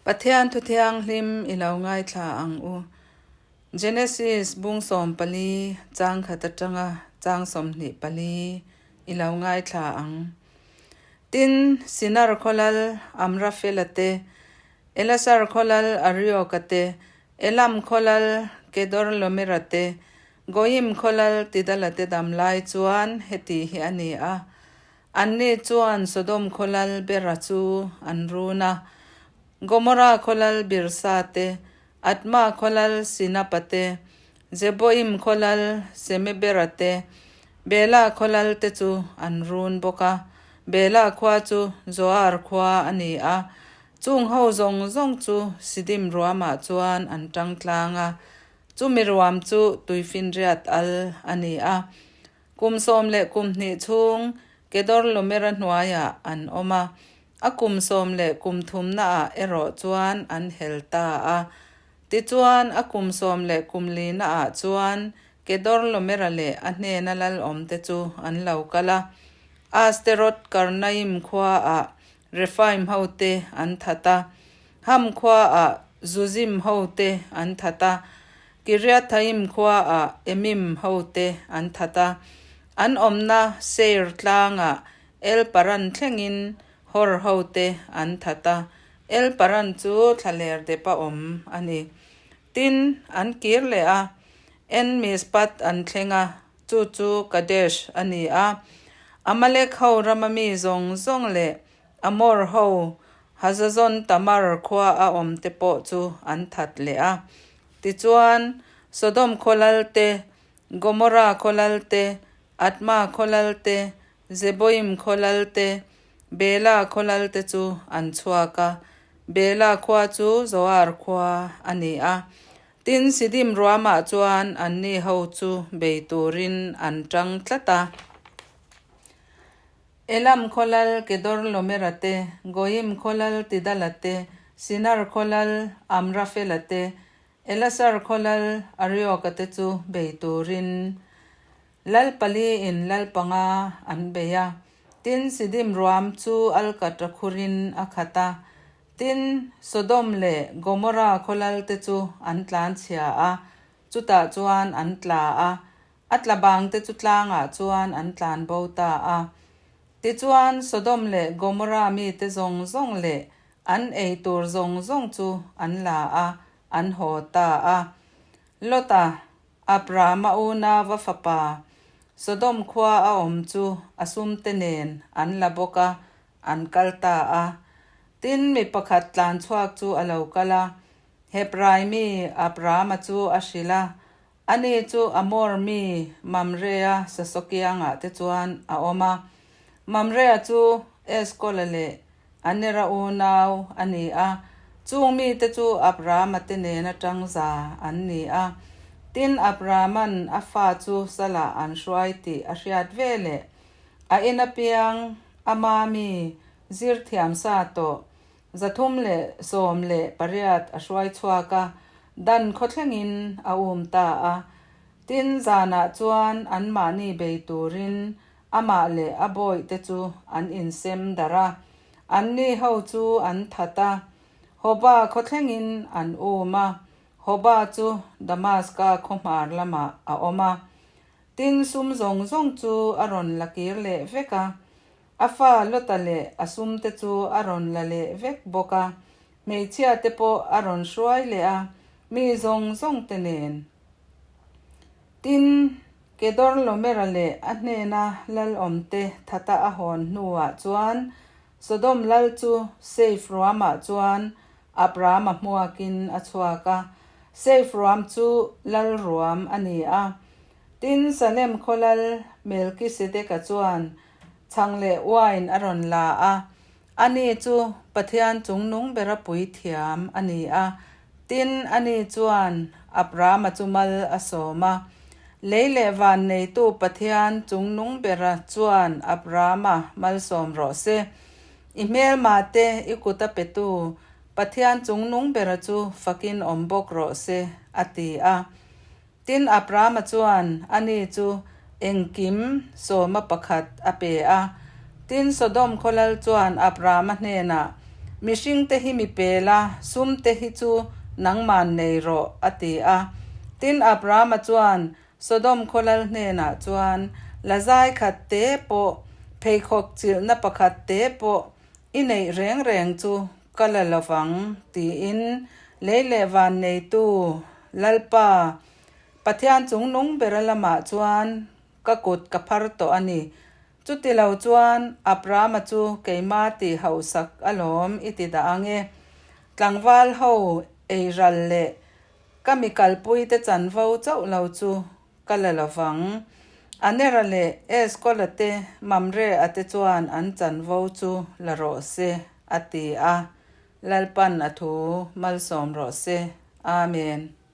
Pathian thu thianghlim i lo ngaithla ang u. Genesis bung 14 chang khat atanga chang 24 i lo ngaithla ang. Tin, Sinar khawlal Amrafela te, Elasar khawlal Arioka te, Elam khawlal Kedorlomera te, Goim khawlal Tidala te dam lai chuan heti hi a ni a. Anni chuan Sodom khaw lal Bera chu an run a, Gomora khaw lal Birsa te, Adma khaw lal Sinapa te, Zeboim khaw lal Semebera te, Bela khaw lal te chu an run bawk a. Bela khua chu Zoar khua a ni a, chung ho zawng zawng chu Sidim ruamah chuan an tang tlang a, chumi ruam chu tuifinriat al a ni a. Kum 12 chhung Kedorlomera hnuaiah an awm a, a kum 13 naah erawh chuan an hel ta a. Tichuan, a kum 14 naah chuan Kedorlomera leh a hnena lal awmte chu an lo kal a. Asteroth Karnaim khuaah Rephaim hote an that a, Ham khuaah Zuzim hote an that a, Kiriathaim khuaah Emim hote an that a, an awmna Seir tlangah El Paran thlengin Hor hote an that a, El Paran chu thlaler depa awm a ni. Tin, an kir leh a, En Mishpat an thleng a, chu chu Kadesh a ni a. Amalek ho rama mi zawng zawng leh Amor ho Hazazon Tamar khua a awm te pawh chu an that leh a. Tichuan, Sodom khaw lal te, Gomorrah khaw lal te, Adma khaw lal te, Zeboim khaw lal te, Bela khaw lal te chu an chhuak a. Bela khua chu Zoar khua a ni a. Tin, Sidim ruamah chuan anni ho chu bei turin an tang tlat a. Elam khaw lal Kedorlomera te, Goim khaw lal Tidala te, Sinar khaw lal Amrafela te, Elasar khaw lal Arioka te chu bei turin lal paliin lal panga an bei a. Tin, Sidim ruam chu Alkatra khurin a khat a. Tin, Sodom leh Gomorra khaw lal te chu an tlanchhia a, chutah chuan an tla a. A tla bangte chu tlangah chuan an tlan bo ta a. Tichuan, Sodom leh Gomorra mite zawng zawng leh an ei tur zawng zawng chu an la a, an haw ta a. Lota, Abrahama unauva fapa, Sodom khua a awm chu a sumte nen an la bawk a, an kal ta a. Tin, mi pakhat tlan chhuak chu a lo kal a, Hebrai mi Abrahama chu a hrilh a, Ani chu Amor mi Mamre-a sasaw-kiangah te chuan a awm a. Mamre-a chu Eskola leh Anera unau a ni a, chung mite chu Abrahama te nena tangza an ni a. Tin, Abrahama'n a fa chu salah an hruai tih a hriat veleh a in apiang ama mi zir thiam sa tawh 318 a hruai chhuak a, Dan khawthlengin a um ta a. Tin, zanah chuan anmahni bei turin amah leh a bawihte chu an insem darh a. Anni ho chu an that a, Hoba khawthlengin an um a, Hoba chu Damaska khaw hmar lamah a awm a. Tin, sum zawng zawng chu a rawn la kir leh vek a, A fa Lota leh a sumte chu a rawn la leh vek bawk a, hmeichhia te pawh a rawn hruai leh a, mi zawng zawng te nen. Tin, Kedorlomera leh a hnena lalawmte thata a hawn hnuah chuan Sodom lal chu Seif ruamah chuan Abrahama hmuakin a chhuak a, Seif ruam chu lal ruam a ni a. Tin, Salem khaw lal Melkisedeka chuan Chhang leh wine a rawn la a, ani chu Pathian chungnung bera puithiam a ni a. Tin, ani chuan Abrahama chu mal a sawm a. Lei leh van neitu Pathian chungnung bera chuan Abrahama malsawm rawh se. I hmelma te i kut a petu Pathian chungnung bera chu fakin awm bawk rawh se, a ti a. Tin, Abrahama chuan ani chu engkim sawma pakhat a pe a. Tin, Sodom khaw lal chuan Abrahama hnenah, Mihringte hi mi pe la, sumte hi chu nangman nei rawh, a ti a. Tin, Abrahama chuan Sodom khaw lal hnenah chuan, La zai khat te pawh, pheikhawk chilhna pakhat te pawh i neih reng reng chu ka la lo vang, tiin lei leh van neitu Lalpa, Pathian chungnung bera lamah chuan ka kut ka phar tawh a ni. Chuti lo chuan Abrahama chu keima tih hauhsak alawm i ti dah ang e. Tlangval ho ei ral leh ka mi kalpuite chanvo chauh lo chu ka la lo vang. Anera leh Eskola te Mamre-a te chuan an chanvo chu la rawh se, a ti a. Lalpan a thu malsawm rawh se. Amen.